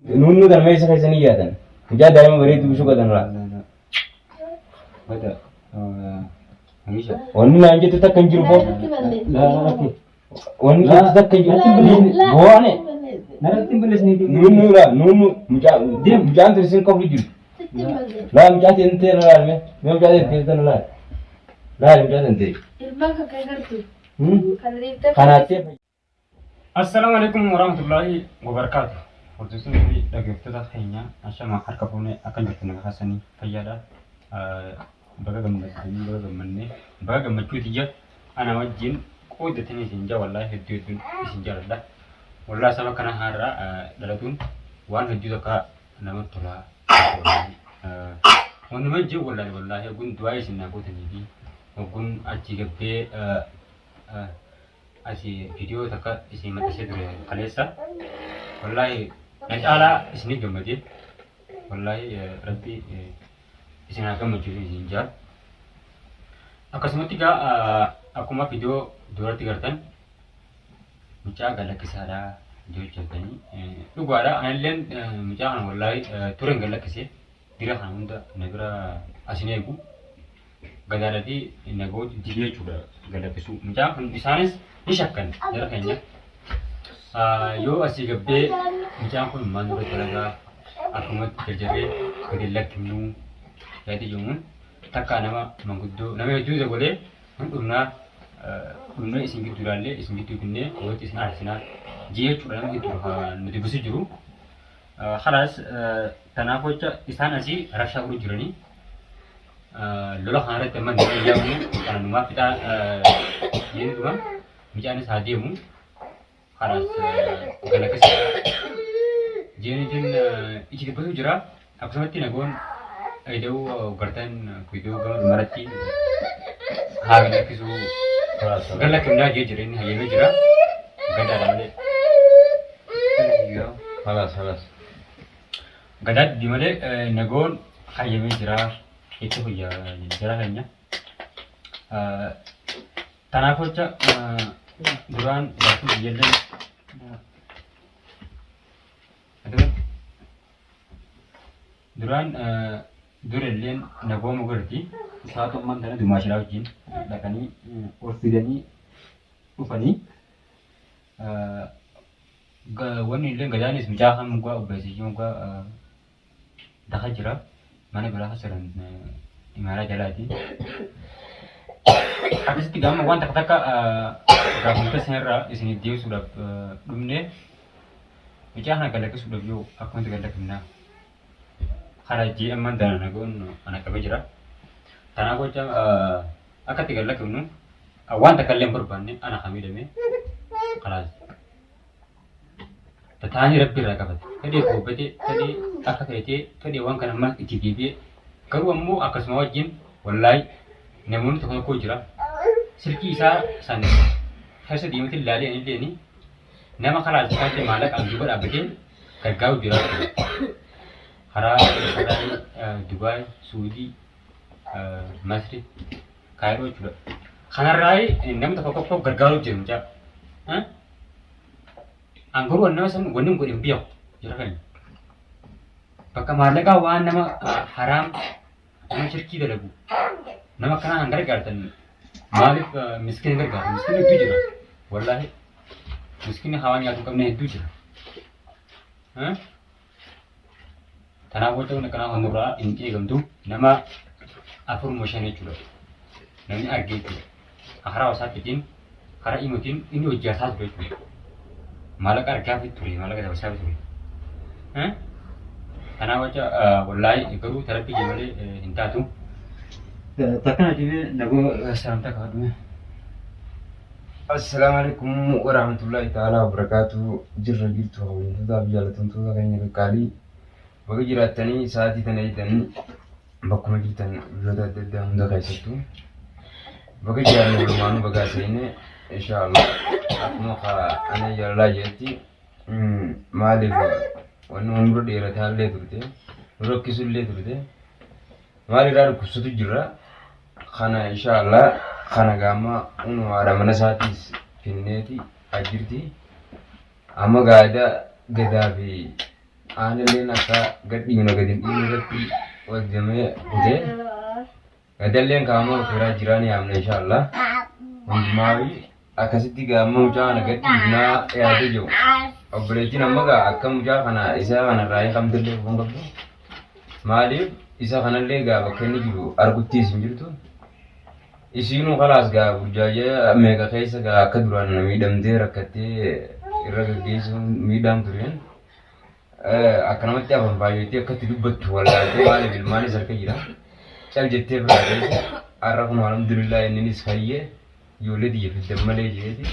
Nuunnu tan meesha keessa ni yaatan. Mucaa daa'ima bareedduu bishuu qadan irraa. Bada. Hamisha. Wanni naan jettu takka hin jiru boo. Narratti balleessi. Wanni jettu takka hin jiru. Boo'ane. Narratti hin balleessine. Nuunnu laa nuunnu mucaa mucaan tun isin qofli jiru. Sitti balleessi. Laa mucaa ta'e ta'e laal mee. Mee mucaa ta'e ta'e laal. Laal mucaa ta'e ta'e. Ilmaan kan kee gartu. Kan riiftee. Kanaattee. Assalaamu alaikum warahmatullahi wabarakaatu. Hordoftoonni fi dhaggeeffattoota keenya ashama harka fuunee akka jirtu nagaa keessanii fayyaadha. Baga gammaddanii baga gammannee baga gammachuu tiyya ana wajjin qooddatanii isin jaa wallaahi hedduu hedduun isin jaaladha. Wallaahi saba kana har'a dhalatuun waan hedduu takka namatti tola. Wanumaan jiru wallaahi wallaahi ogguun du'aa isin naa gootanii fi ogguun achi gabbee asi viidiyoo takka isin maxxansee ture kaleessa. Wallaahi na caalaa isinii gammadee wallaahi rabbi isin haa gammachiisu isin jaa. Akkasumatti gaa akkuma viidiyoo duratti gartan mucaa galakkisaadha jechuutanii dhugaadha anilleen mucaa kana wallaahi turen galakkise dira kana hunda na bira asin eegu. Gadaadha fi nagoo didee jechuudha galakkisuu. Mucaan kun isaanis ni shakkan jara keenya. Yoo asii gabbee mucaan kun maal nurra dalagaa akkumatti jarjarree gadi hin lakkifnuu yaada jedhamuun takkaa nama manguddoo nama hedduu dabalee hin dhumnaa dhumnee isin gidduu ilaallee isin gidduu finnee walitti isin aarsinaa jee jechuudha nama hedduu nu dubbisu jiru. Kalaas tanaaf jecha isaan asii rabshaa godhu jiranii. Lola kana irratti amma nama yaa'u kana numaa fixaa jedhuma mucaanis haa deemu kanaas gala keessa jeenitiin itti dubbatu jira akkasumatti nagoon ida'uu gartan ida'uu gama dhumarratti haa galakkisuu gala kennaa jee jira inni hayyamee jira gadaadha malee. Halas halas. Gadaa diddi malee nagoon hayyamee jira jecha kiyya jara keenya. Tanaaf jecha duraan jaartiin biyyallee duraan durelleen nagooma godhati isaatu ammaan tana dumaashiraa wajjin dhaqanii ol fidanii dhufanii Wanni illee gadaanis mucaa kan mugaa obboleessa ishee mugaa daka jira. Mana biraa keessa jiran imaalaa jalaati. Akkasitti gaama waan takka takka gaafumta isinirraa isiniif deebisuudhaaf dhumne mucaa kana galakkisuudhaaf yoo akkumatti galakkifnaa. Karaa jee ammaan dana nagoon ana qabee jira. Kanaaf jecha akka itti galakkifnu waan takka illee hin barbaanne ana kan miidhame kalaas. Tataanii rabbi irraa qabate. Fedhee toobbate, fedhee akka feetee, fedhee waan kana ammas itti deebi'ee. Garuu ammoo akkasuma wajjin wallaahi namoonni tokko tokko jira. Silkii isaa san keessa deemeetiin ilaalee anillee nama kalaas isaatti maallaqaan duuba dhaabbatee gargaaru jira. Karaa karaa Dubaay, Suudii, Masri, Kaayiroo jechuudha. Kanarraa namni tokko tokko gargaaruu jira mucaa. An garuu nama san wanni hin godhe hin beeku jira keenya. Bakka maallaqaa waan nama haraam nama shirkii dalagu nama akkanaa kan gargaartan maaliif miskiina gargaarta? Miskiinni hedduu jira. Wallaahi miskiinni hawaa nyaatu hin qabne hedduu jira. Kanaaf wanta wanti akkanaa kun nurraa hin eegamtu nama afuruma shan jechuudha. Namni argee jechuudha. Karaa wasaappiitiin karaa imotiin inni hojjaataa ture jechuudha. Maallaqa argaa fi ture maallaqa dabarsaa fi ture. Kanaaf jecha wallaahi garuu tarabbii jee malee hin taatu. Takkana jimee nagoo saamtaa kaadhume. Assalaamu alaikum warahmatullahi ta'ala wabarakaatu. Jirra jirtu kabajamtootaa fi jaalatamtoota keenya qaqqaalii baga jiraattanii sa'aatii tana eegdanii bakkuma jirtan biyyoota adda addaa hunda keessattuu baga jiraanne walumaanuu bagaa seene inshaallah akkuma ana jaalalaa jeetti maaliif wanni umri dheerataa illee turte nu rakkisu illee turte maal irraa dhukkubsatu jira kana inshaallah kana gaama unu haadha mana isaatiis finneeti ajjirti amma gaada gadaa fi Aanilleen akka gad dhiibnu gad hin dhiibne irratti wajjamee kutee. Gadalleen kaa'amaa ofiiraa jiraan yaamna inshaallah. Hundumaawi akkasitti gaamma mucaa kana gad dhiibnaa yaadee jiru. Obboleettiin amma gaa akka mucaa kana isa kanarraa hiikamtellee quban qabdu. Maaliif isa kanallee gaa bakka inni jiru argutti isin jirtu. Isiinuu kalaas gaa burjaajee meeqa keessa gaa akka duraan miidhamtee rakkattee irra gaggeessuun miidhaan tureen. Akkanumatti afaan faayyotti akka itti dubbattu wallaaltee maaliif ilmaanis harka jira. Cal jettee biraa deemte har'a kun alhamdulillah inninis fayyee ijoollee tiyya fiddan malee jeeti.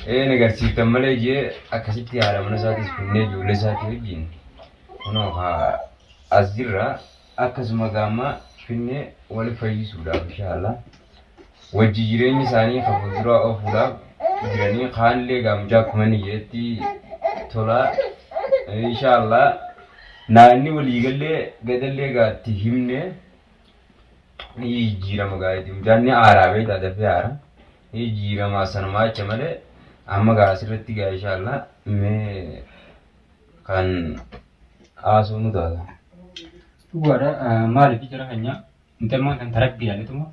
Ee na garsiiftan malee jee akkasitti haadha mana isaatis finnee ijoollee isaatii wajjin kunoo haa as jirra akkasuma gaamma finnee wali fayyisuudhaaf inshaallah. Wajji jireenya isaanii kan fuulduraa oofuudhaaf jiranii kaanillee gaa mucaa akkuma inni jedhetti tolaa inshaallah naanni waliigallee gadallee gaa itti himne ni jijjiirama gaa itti mucaan ni aaraa beektaa dafee aara ni jijjiirama sanumaa jecha malee amma gaa asirratti gaa inshaallah mee kan haasofnu nu taata. Dhugaadha maaliif jara keenya Mucammaan kan tarabbii ilaaletuma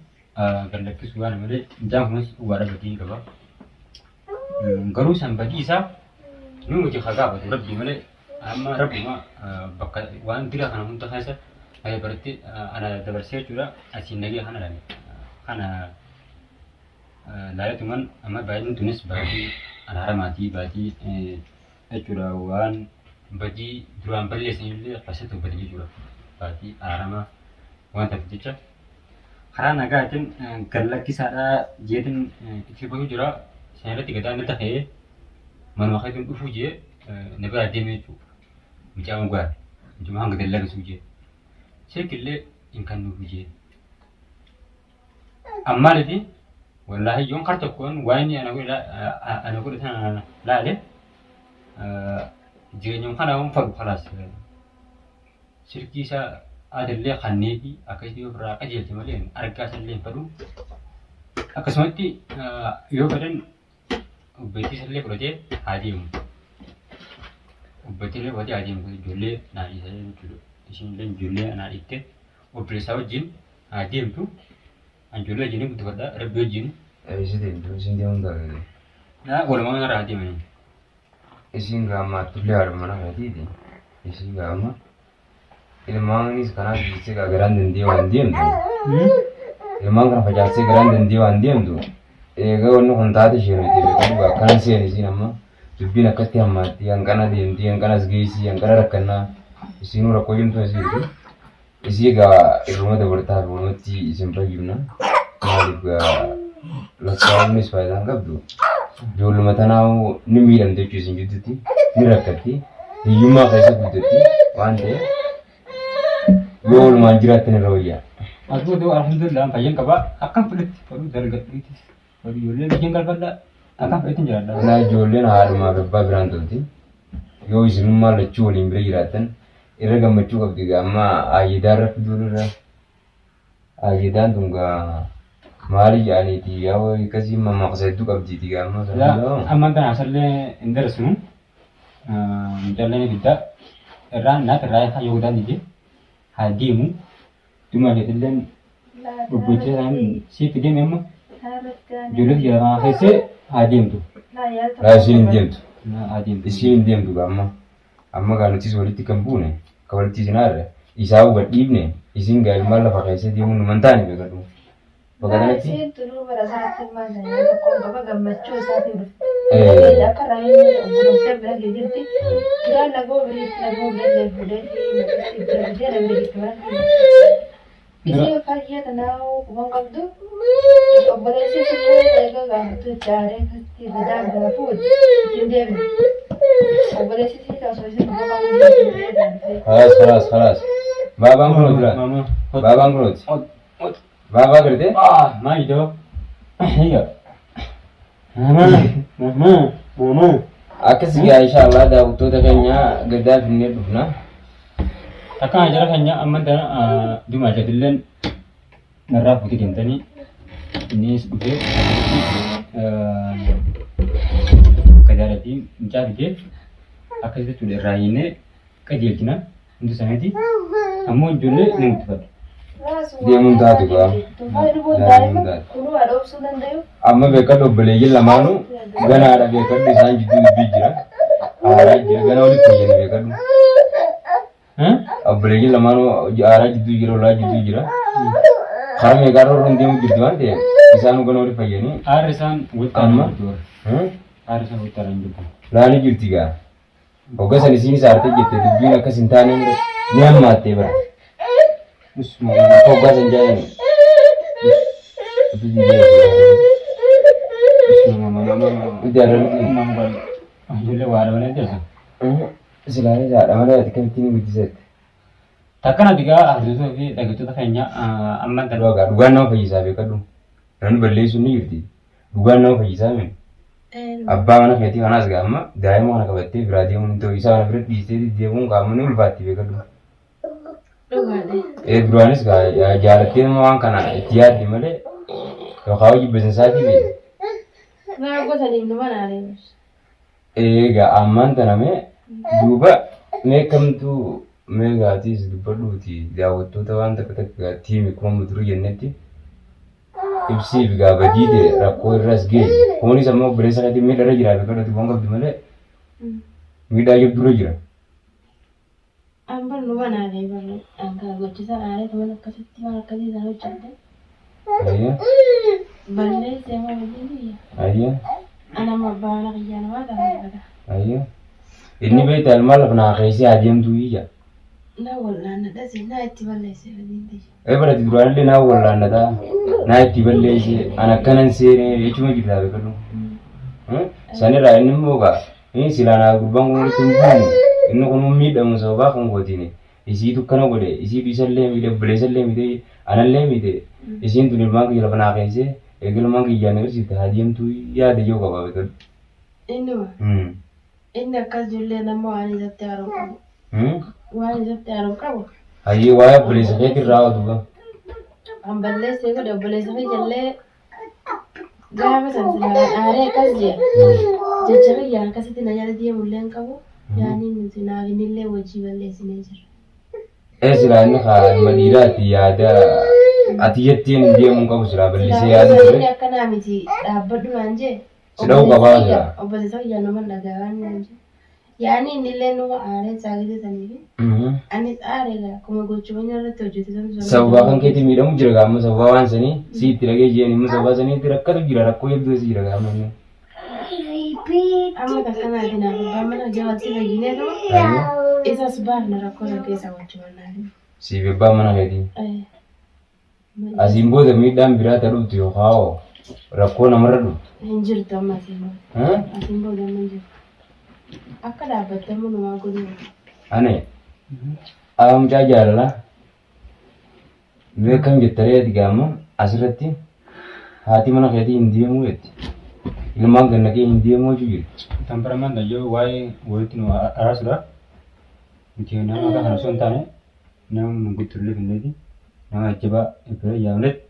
gad lakkisuu yaala malee mucaan kunis dhugaadha badii qaba. Garuu san badii isaa nu nuti haa gaafatu rabbii malee amma rabbuma bakka waan dira kana hunda keessa baratte ana dabarsee jechuudha asiin nagee kana laale kana laaletuman amma baay'een tunis baatii araaramaatii baatii jechuudha waan badii duraan balleessan illee keessatti hubbatan jechuudha baatii araaramaa waan ta'eef jecha karaa nagaatiin gad lakkisaadha jeetiin itti bahuu jira sana irratti gadaan natti ka'ee manuma keetiin dhufuu jee na biraa deemee jechuudha mucaa mugaate mucuma hanga gad lakkisuu jee silkillee hin kennuuf jee Ammaalifi wallaahi yoon kar tokkoon waan inni ana godhe ana godhe sana laale jireenyuma kana waan fadhu kalaas silkii isaa adallee kanneefi akkasitti yoo ofirraa qajeelche malee argaa isallee hin fadhu. Akkasumatti yoo fedhan obboleettii isallee fudhatee haa deemu. Obboleettii illee fudhatee haa deemu ijoollee naa dhiisee jechuudha. Isheen illee ijoollee naa dhiifte obboleessaa wajjin haa deemtu. An ijoollee wajjin guddifadha rabbi wajjin. Eessa deemtu isin deemuun taate. Naa walumaa narraa haa deemanii. Isiin gaamma attullee haadha mana keetiiti. Isiin gaamma ilmaanis kanaaf dhiistee gaa garaan dandee waan deemtu. Ilmaan kana facaastee garaan dandee waan deemtu. Egaa wanni kun taate ishee miti beekamu gaa akkana seen isiin amma dubbiin akkatti hammaatti hanqana deemti hanqana as geessi hanqana rakkannaa isiinuu rakkoo jimtuu asii jirti. Isii egaa irruma dabartaa fi walumatti isin fayyifna. Maaliif gaa lakkaa'uunis faayidaa hin qabdu. Ijoolluma tanaa ni miidhamte jechuun isin jidduutti ni rakkatti. Hiyyummaa keessa guddatti waan ta'eef yoo walumaan jiraattan irra wayyaa. Asuma ta'u alhamdulillah fayyaan qaba. Akkam fedhetti fedhuu dalgadhuutis. Fedhuu ijoollee biyyan galfadha. Akkam fedhetti jiraadha. Kanaa ijoolleen haadhumaa fi abbaa biraan tolti. Yoo isinummaa lachuu waliin bira jiraattan irra gammachuu qabdi gaa amma aayyidaa irra fiduun irra aayyidaan tun gaa maali jedhaniiti yaa akkasii mammaaksa hedduu qabdiiti gaa amma sana hundaa. Amma kana asallee hin darsinu. Mucaallee ni fidda. Irraan naaf irraa haa yoo godaan dide haa deemu. Dhuma keetilleen obboleettii isaan siif deemi amma ijoollee tiyya lamaa keessee haa deemtu. Laa isiin hin deemtu. Haa deemtu. Isiin hin deemtu gaa amma. Amma gaa nutis walitti kan buune kan walitti isin aarre isaa gad dhiibne isin gaa ilmaan lafa keessee deemuun numan taane beekadhu. Bakka kanatti Isiin tunuu bara isaatti ilmaan isaanii tokkoon qaba gammachuu isaatiin dhufte. Eh. Akka raayii gurgurtee bira kee jirti. Duraan nagoo biriitti nagoo birillee fuudhee bira fidee namni jirti mana. Isiin fayyaa tanaa quban qabdu. Obboleessi immoo eega gaafattu itti aaree akkasitti gadaa biraa fuudhe ittiin deebine. Obboleessi isii osoo isin quba qabdu Khalaas khalaas khalaas. Baabaan kunuuti laa. Mama. Baabaan kunuuti. Baabaa gartee? Ah, maal jedhoo? Higa. Mama, mama, mama. Akkas gaa inshallah daawwattoota keenya gadaa finnee dhufna. Akkana jara keenya amma tana dumaa jedhilleen narraa fuutee deemtanii innis dhufee gadaadha fi mucaa fidee akkasitti jechuudha irraa hiinee. Qajeelchina hundi isaaniiti. Ammoo ijoollee ni guddifadha. Deemuun taatu gaa. Kunuu haadha obsuu danda'u. Amma beekadhu obboleeyyiin lamaanuu ganaadha beekadhu isaan jidduu dubbii jira. Aaraa jira gana walitti fayyadu beekadhu. Obboleeyyiin lamaanuu aaraa jidduu jira olaa jidduu jira. Karaa meeqaa irra warroon deemu jirti waan ta'eef isaanuu gana walitti fayyanii. Aarri isaan walitti Amma? aanan jirtu. Aarri isaan walitti aanan jirtu. Laanii jirti gaa. Hogga san isiinis aartee jette dubbiin akkas hin taane mire ni hammaattee bara. Hoggaa san jaalan. Ijoollee waa dhabanii jirtu. Silaanis haadha malee ati kamittiin hin guddisette. Takkana digaa hordoftoota fi dhaggeeffattoota keenya ammaan tana. Dhugaa dhugaan nama fayyisaa beekadhu. Namni balleessuun ni jirti. Dhugaan nama fayyisaa miti. Abbaa mana keetii kanaas gaa amma daa'ima kana qabattee biraa deemuun hin ta'u. Isaa kana bira dhiistee deemuun qaama ni ulfaatti beekadhu. Dhugaadha. Ee duraanis gaa jaalattee nama waan kana itti yaadde malee yookaan hojii bizinesaatii fi Naa gosaniif nu banaalee. eegaa ammaan tana mee duuba mee kamtu mee gaatiis dubbadhuuti daawwattoota waan takka takka gaa tiimi kuma duru jennetti ibsiif gaa badii ta'e rakkoo irras geesse. Kunis ammoo obboleessa keetiin miidhaa irra jira beekadhu ati waan qabdu malee miidhaa jabduu irra jira. An bar nu banaalee bar an kaa gochisa aaree tuman akkasitti waan akkasii isaan hojjette. Ayyee Balleessee moo wajjin biyya. ayyee Ana amma abbaa mana kiyyaa namaa ta'a. ayyee. Inni beektaa ilmaan lafa naa keessee adeemtuu ija. Na wal'aannadha si naa itti balleessee wajjin biyya. Ee barati duraanillee naa wallaannataa naa itti balleessee an akkanan seenee jechuma jirtaa beekadhu. Sanirraa inni immoo gaa inni silaa naa gurbaan kun walitti hin buune inni kun miidhamu sababaa kan gootiin isiitu akkana godhe isiitu isallee miidhe obboleessallee miidhe anallee miidhe isiin tun ilmaan kiyya lafa naa keessee eega ilmaan kiyyaan agarsiifte haa deemtuu yaada jiru qaba beekadhu. Innuma inni akkas ijoollee nama waan isatti haaroo qabu. Waan isatti haaroo qabu. Hayyee waa'ee obboleessa keetirraa oduuba. An balleessee godhe obboleessa kiyya illee gaafa san silaa aaree akkas jee jecha kiyyaan akkasitti na jala deemullee hin qabu. Yaani nuti naaf innillee wajjii balleessinee jira. Ee silaa inni kaa ilma dhiiraati yaada ati jetteen hin deemuu hin qabu silaa bal'isee Silaa yaadu osoo ture. inni akkanaa miti dhaabbadhu naan jee Si dha'uu qabaa silaa. obboleessa kiyya nama dhagaa waan naan jee. Yaani innillee numa aaree saagite saniifi anis aaree gaa akkuma gochuma inni irratti hojjete sun sun. Sababaa kan keetiin miidhamu jira gaamma sababaa waan sanii si itti dhagee jeen immoo sababaa saniitti rakkatu jira rakkoo hedduu si jira gaamma inni. Amma takkanaati naaf abbaan mana jalatti fayyinee tuma isas baafna rakkoo san keessaa wajjuma naaf. Siif abbaan mana keetii. Asiin booda miidhaan biraa ta dhuftu yookaan hoo rakkoo namarra dhuftu. Hin jirtu amma asiin booda. Asiin booda amma hin jirtu. Akka dhaabbatte amma numaa godhu. Ane aa mucaa jaalalaa mee akkam jettaree ati gaamma asirratti haati mana keetii hin deemuu jetti. Ilmaan ganna kee hin deemuu jechuu jirti. Temperaament yoo waa'ee walitti nu araarsuudha. Nuti nama akka kana osoo hin taane nama manguddoo finneeti nama jabaa bira yaamnetti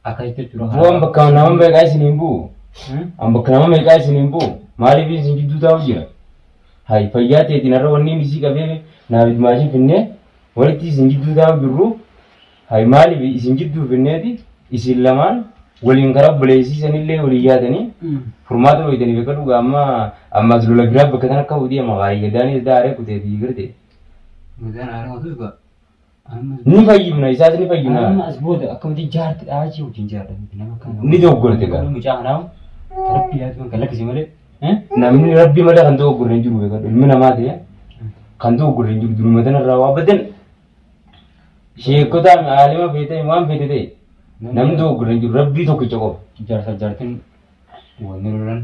akkasitti jechuudha. Bu'aan bakka nama meeqaa isin hin bu'u. An bakka nama meeqaa isin hin bu'u. Maaliif isin jidduu taa'u jira? Hay fayyaa teetiin har'a wanni inni isii qabee naaf maashin finnee walitti isin jidduu taa'u jirru. Hay maaliif isin jidduu finneeti isin lamaan waliin karaa obboleessiisanillee waliin yaadanii furmaata dhoytanii beeka dhugaa amma ammas lola biraa bakka tan akka hudii amma gaarii gadaanis daaree kuteetii garte. Gadaan aaree qotus gaa. Ni fayyifna isaas ni fayyifna. Amma as booda akkamitti jaarti dhaachii wajjin jaarta miti nama kana. Ni dogoggorte gaa. Mucaa kanaaf rabbi yaadu kan lakkise malee. Namni rabbi malee kan dogoggorre hin jiru beekadhu ilmi namaa ta'e kan dogoggorre hin jiru duruma tanarraa waa badan sheekotaan aalima feete waan feete ta'e namni dogoggorre hin jiru rabbii tokkicha qofa. Jaarsa jaartiin wanni lolan.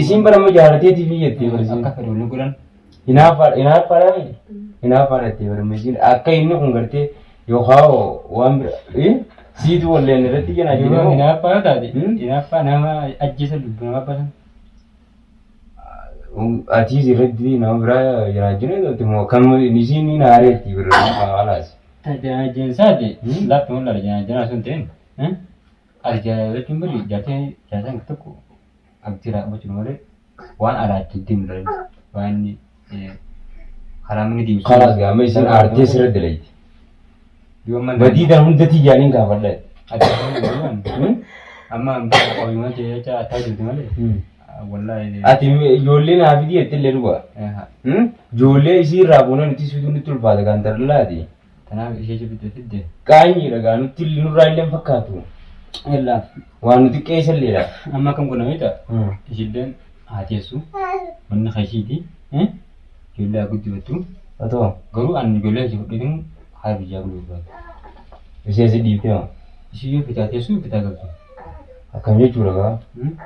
Isiin bara amma jaalateetii fi jettee barsiin. Akka fedhe wanni godhan. Hinaaffaadha hinaaffaadha miti. Hinaaffaadha jettee barsiin akka inni kun gartee yookaan waan bira siitu walleen irratti jenaa Yeroo jiru. hinaaffaa yoo taate hinaaffaa nama ajjeesan lubbuu nama baasan. Atiis irratti nama biraa jiraachuu ni moo kan isiin ni naareetti bira alaas. Jeensaati lafti mul'ata jeenaa sun ta'in. Ati jechuun bari jaartiin jaarsan tokko abdii raawwachuu malee waan alaatti deemu dha. Waan inni Karaa inni deemsu. Kalaas gaama isin aartee sirra dalayti. Badii tan hunda tiyyaaniin gaafadha. Amma qabeenya jecha attaa jirti malee. Wallaahi. Ati ijoollee naa fidii jettee illee dhugaa. Ijoollee isii irraa fuunee nuti situu nutti ulfaata kan tarlaati. Kanaaf ishee fidde fidde. Qaanyiidha gaa nutti nurraa illee hin fakkaatu. Yallaa. Waan nuti qeessalleedha. Amma akkam godhame beektaa? Ishilleen haa teessu. Manni kashiiti. Ijoollee haa guddifattu. Haa ta'u. Garuu ani ijoollee ishee fudhatiin haa biyyaa galuu barbaada. Ishee si dhiiftee moo? Ishii yoo fitaa teessu fitaa galtu. Akkam jechuudha gaa?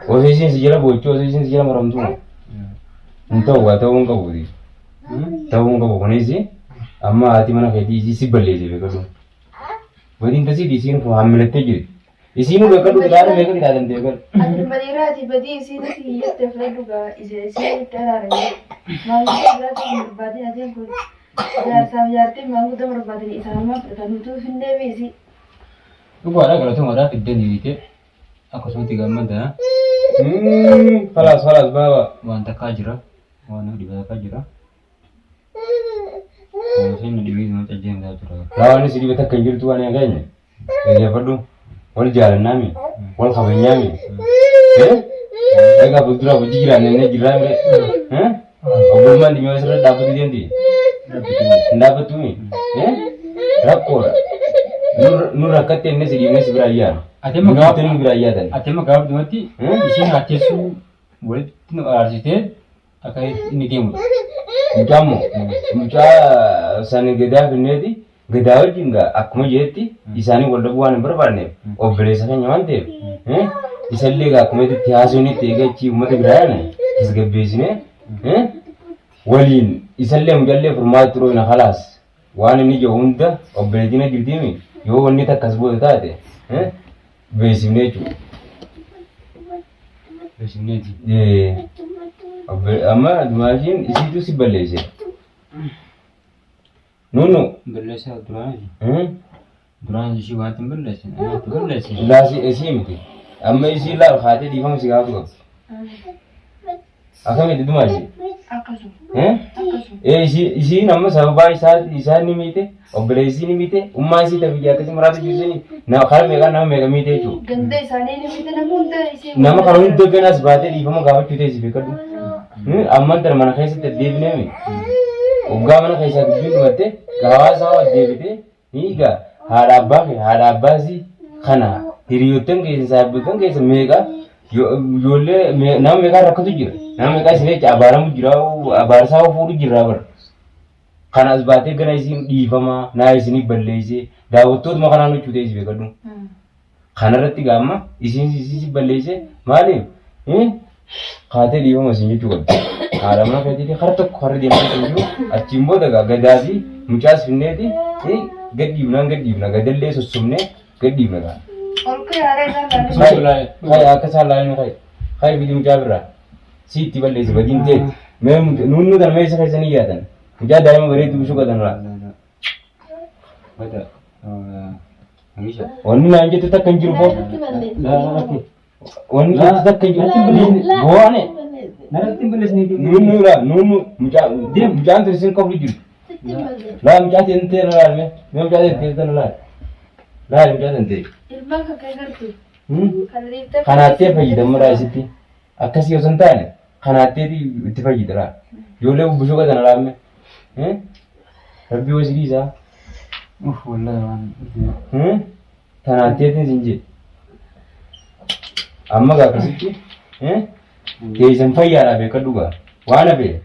Osoo isheen si jala boochuu osoo isheen si jala maramtu moo? Hin ta'u gaa ta'uu hin qabuuti. Ta'uu hin qabu kunis amma haati mana keetii isii si balleesse beekadhu. Badiin tasii isiin hammilattee jirti. Isiinuu beekadhu qixaadha meeqa qixaatamte beekadhu. Ati madiiraati badii isiin si hiyyette fudhadhu gaa isiin itti araarame. Maanguddoo biraatiin hin barbaadin atiin kun jaarsaaf jaartiin maanguddoo barbaadin isaanumaa fudhatan utuu hin deebi isii. Dhugaadha galatomaadha fiddeen hiite akkasumatti gammadana Falaas falaas baaba. waan takkaa jira waan nama dhiba takkaa jira. Isheen dhibee nama cajjeen isaa jira. Raawwanni si dhibe takka hin jirtu waan hin geenye. Dhaggeeffadhu. Wal jaalannaami. Wal kabajnaami. Egaa fuulduraaf hojii jiraanne inni jirraa mire. Obbolummaan dhimma asirra dhaabbatu deemti. Hin dhaabbattuumi. Rakkoodha. Nu rakkatte inni si dhiibne si biraa ayyaana. Ati amma Nu gaaf nu biraa ayyaatan. ati amma gaaf dhumatti isheen haatteessuu walitti nu araarsitee akka inni deemudha. Mucaa immoo mucaa sana gadaa finneeti gadaa wajjin gaa akkuma jeetti isaanii wal dhabuu waan hin barbaanneef obboleessa keenya waan ta'eef isallee gaa akkuma itti haasofnetti eega achii uummata biraa yaane tasgabbeessine waliin isallee mucallee furmaata xurooyna kalaas waan inni jiru hunda obboleettiin jirtiimi yoo wanni takkas booda taate beeksifne jechuudha. Beeksifneeti. Amma dumaashiin isiitu si balleesse. Nunu. Balleessaa duraan duraan ishii waan hin balleessin anaatti balleesse. Laasi isii miti. Amma isii laal kaatee dhiifama si gaafatu qabdi. Akkamitti dumaashii? Akkasuma. Akkasuma. Ee isiin amma sababaa isaa isaan ni miite obboleessi ni miite ummaa isii ta biyya akkasii muraasa jiru nama kara meeqaa nama meeqa miite jechuudha. Ganda isaanii ni miti nama hunda isii. Nama kana hunda ganas baatee dhiifama gaafachuu ta'e si beekadhu. Amman tana mana keessatti deebineemi. Waggaa mana keessaa dubbiin dhumatte hawaasa hawa deebitee Egaa haadha abbaa fi haadha abbaasii kana hiriyoottan keessa saayibboottan keessa meeqa ijoollee nama meeqaa rakkatu jira. Nama meeqaa isin jecha abaaramu jira abaarsaa fuudhu jira bara. Kana as baatee gana isiin dhiifamaa naa isinii balleessee daawwattootuma kanaan hojjuu ta'e si beekadhu. Kanarratti gaamma isiin si balleessee maaliif kaatee dhiifama isin jechuu qabdi. Haadha mana keetiitii kara tokko karri deemaa kan jiru achiin booda gaa gadaa fi mucaas finneeti gad dhiibnaan gad dhiibna gadallee sossobnee gad dhiibna gaa. Ol ka'e haara isaan laalee. Kai kai akka isaan laalinu kai kai fidi mucaa birraa si itti balleesse badiin teeti mee nuun nu mee isa keessanii yaatan mucaa daa'ima bareedduu bishuu qatanirraa. Bada. Amisha. Wanni naan jettu takka hin jiru boo. Natti balleesse. Wanni jettu takka hin jiru. Boo'ane. Naratti hin balleessine. Nuun laa nuun mucaa mucaan tun isin qabdu jiru. Sitti balleesse. Laa mucaa ta'e ta'e laal mee mee mucaa ta'e ta'e laal. Laal mucaa ta'e ta'e. Ilmaan kan kee gartu. Kan dhiiftee. Kanaattee fayyadamuudhaa isitti akkasii osoo hin taane kanaattee itti fayyadaraa. Ijoollee bubbishuu qaban laal mee. Rabbii hoo si dhiisaa. Uff wallahi waan. Tanaatteetiin sin jedhe. Amma gaa akkasitti keessan fayyaadhaa beekadhu gaa. Waan hafe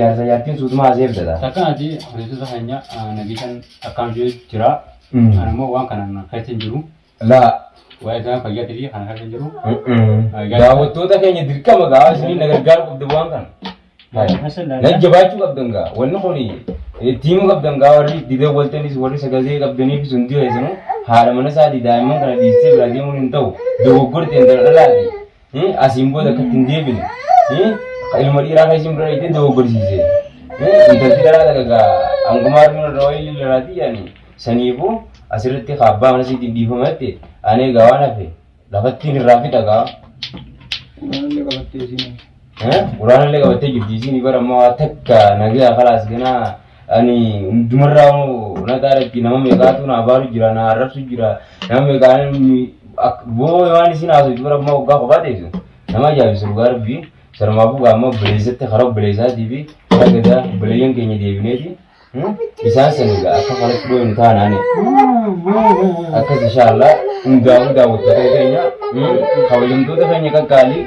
jaarsa jaartiin suutuma haasee fidata. Akkanati hojjettoota keenya nabiisan akkam jiru jira. Ani immoo waan kana keessa hin jiru. Laa. Waa'ee gama fayyaatii fi kana keessa hin jiru. Daawwattoota keenya dirqama gaa isiniin na gargaaru qabdu waan kana. Jajjabaachuu qabdan gaa wanni kun itti himuu qabdan gaa warri itti dawwaltanis warri sagalee qabdaniifis hundi keessanuu haadha mana isaatii daa'imman kana dhiistee biraa deemuun hin ta'u dogoggorte intala dhalaati asiin booda akka ittiin deebine ilma dhiiraa kan isin bira dhayitee dogoggorsiise intalti dhalaa takka gaa hangumaa arginu irra wayii lillaraatii yaani saniifuu asirratti abbaa mana isiitiin dhiifamatti ani egaa waan hafe lafattiin irraa fixa gaa. Waan qabattee isin. Quraanallee qabattee jirti isiin bara ammaa waa takka nagaya kalaas ganaa ani hundumarraa na xaaratti nama meeqaatu na abaaru jira na arrabsu jira nama meeqaan boo waan isiin haasoftu bara ammaa waggaa kophaa teessu nama ajaa'ibsu dhugaa rabbii sanumaafuu gaa amma obboleessatti karaa obboleessaatii fi karaa gadaa obboleeyyan keenya deebineeti isaan san egaa akka kanatti dhooynu taanaani akkas inshaallah hundaafuu daawwattoota keenya kabajamtoota keenya qaqqaalii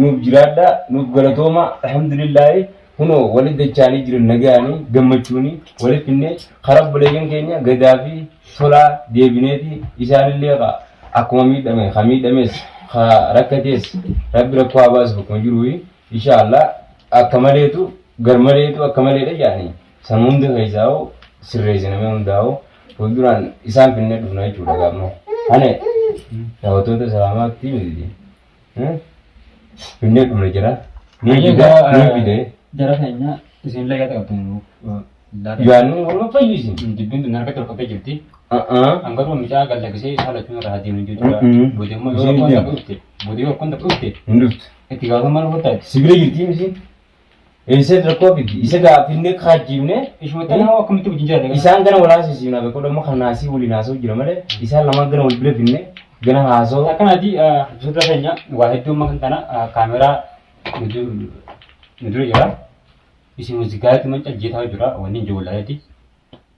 nuuf jiraadhaa nuuf galatooma alhamdulillaahi kunoo walitti dachaanii jiran nagayaanii gammachuuni walitti finnee karaa obboleeyyan keenya gadaa fi tolaa deebineeti isaanillee ka akkuma miidhame ka miidhames ka rakkatees rabbi rakkoo haa baasu bakkuma jiruuyi inshaallah akka maleetu gar maleetu akka maleedha jedhanii San hunda keessaa hoo sirreessinamee hundaa'u fuulduraan isaan finnee dhufna jechuudha gaammoo. Ane daawwattoota salaamaatti miti. Finnee dhufna jira. Ni fida ni fide. Jara keenya isin illee yaada qabdan Yaadni waluma fayyisin. Dubbiin tun harkatti ol qabdee jirti. Hangaruu mucaa gad lakkisee isaa lachuun irraa deemu jechuudha. Booda immoo yoo rakkoon takka dhufte booda yoo rakkoon takka dhufte Hin dhuftu. itti gaafatamummaan fudhataati. Sibira jirti misi. Eessatti rakkoo fiddi? Isa gaafinne kaajjiifne Ishuma tana hoo akkamitti wajjin jiraata? Isaan gana wal haasofsiifna beeku dhimma kan haasii waliin haasa'u jira malee isaan lamaan gana wal bira finne gana haasa'u. Akkanaati hojjettoota keenya waa hedduu amma kan tana kaameraa nu dura jira. Isin muuziqaatti man caljeetaa jira wanni hin jiru wallaaleeti.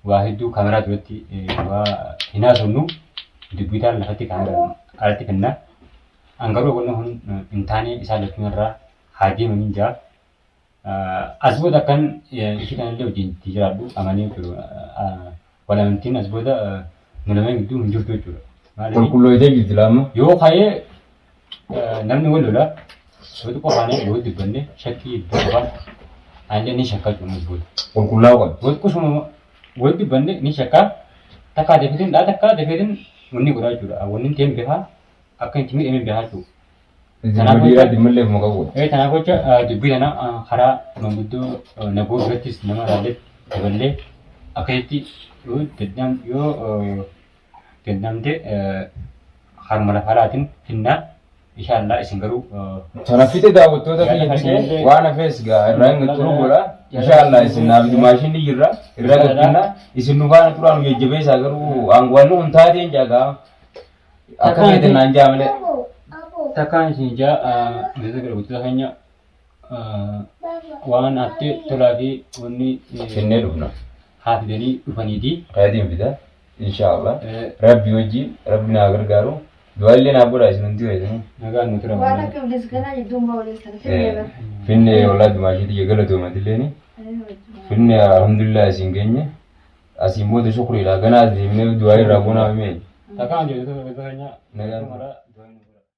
Waa hedduu kaameraa duratti waa hin haasofnu dubbii taan lafatti kaameraa alatti finna. Angaruu wanni kun hin taane isaan lachuun irraa haa deemaniin jaa. As booda akkan ishii tanallee wajjin itti jiraadhu amanee jechuudha. Wal amantiin as booda nu lameen gidduu hin jirtu jechuudha. Maaliif Qulqulloofitee jirti laamma. yoo ka'ee namni wal lola yoo xiqqoo kaanee yoo dubbanne shakkii hedduu qaba. Anillee ni shakka jechuudha as booda. Qulqullaa'uu qabdi. Yoo xiqqoo wal dubbanne ni shakka. Takkaa dafeetiin dhaa takkaa dafeetiin wanni godhaa jechuudha. Wanni hin ta'in beekaa akka itti miidhame beekaa jechuudha. Kanaaf dhiiraa dhimmallee ofuma qabu. Kanaaf jecha dubbii tana karaa manguddoo Nagoo birattis nama irraallee daballee akkasitti yoo danda'am yoo danda'amte haruma lafa alaatiin finnaa inshaallah isin garuu Sana fixe daawwattoota Yaada kiyya fixe keessanillee- waan hafees gaa irraa hin xuru godha. Inshaallah isin naaf dimaashiin ni jirra irraa gabbinna isin nu faana turaa nu jajjabeessaa garuu wanni kun taateen jaagaa Akka feete naan jaa malee. Takkaan isin jaa miseensa garboota keenya waan haftee tolaa fi wanni Finnee dhufna. haa fidanii dhufaniiti. Kaatiin fida. Inshaallah. Rabbi wajjin rabbi naa gargaaru. Du'aa illee naa godhaa isin hundi keessanuu. Nagaan nu tura. Waan akka bilis ganaa jidduun ba'u waliin sana finnee bara. Finnee walaa dumaashii tiyya galatoomatillee Finne alhamdulillah isin geenye. Asiin booda shukriidha. Ganaa as deemnee du'aa irraa goonaa himee. Takkaan ijoollee keenya Nagaan. mara.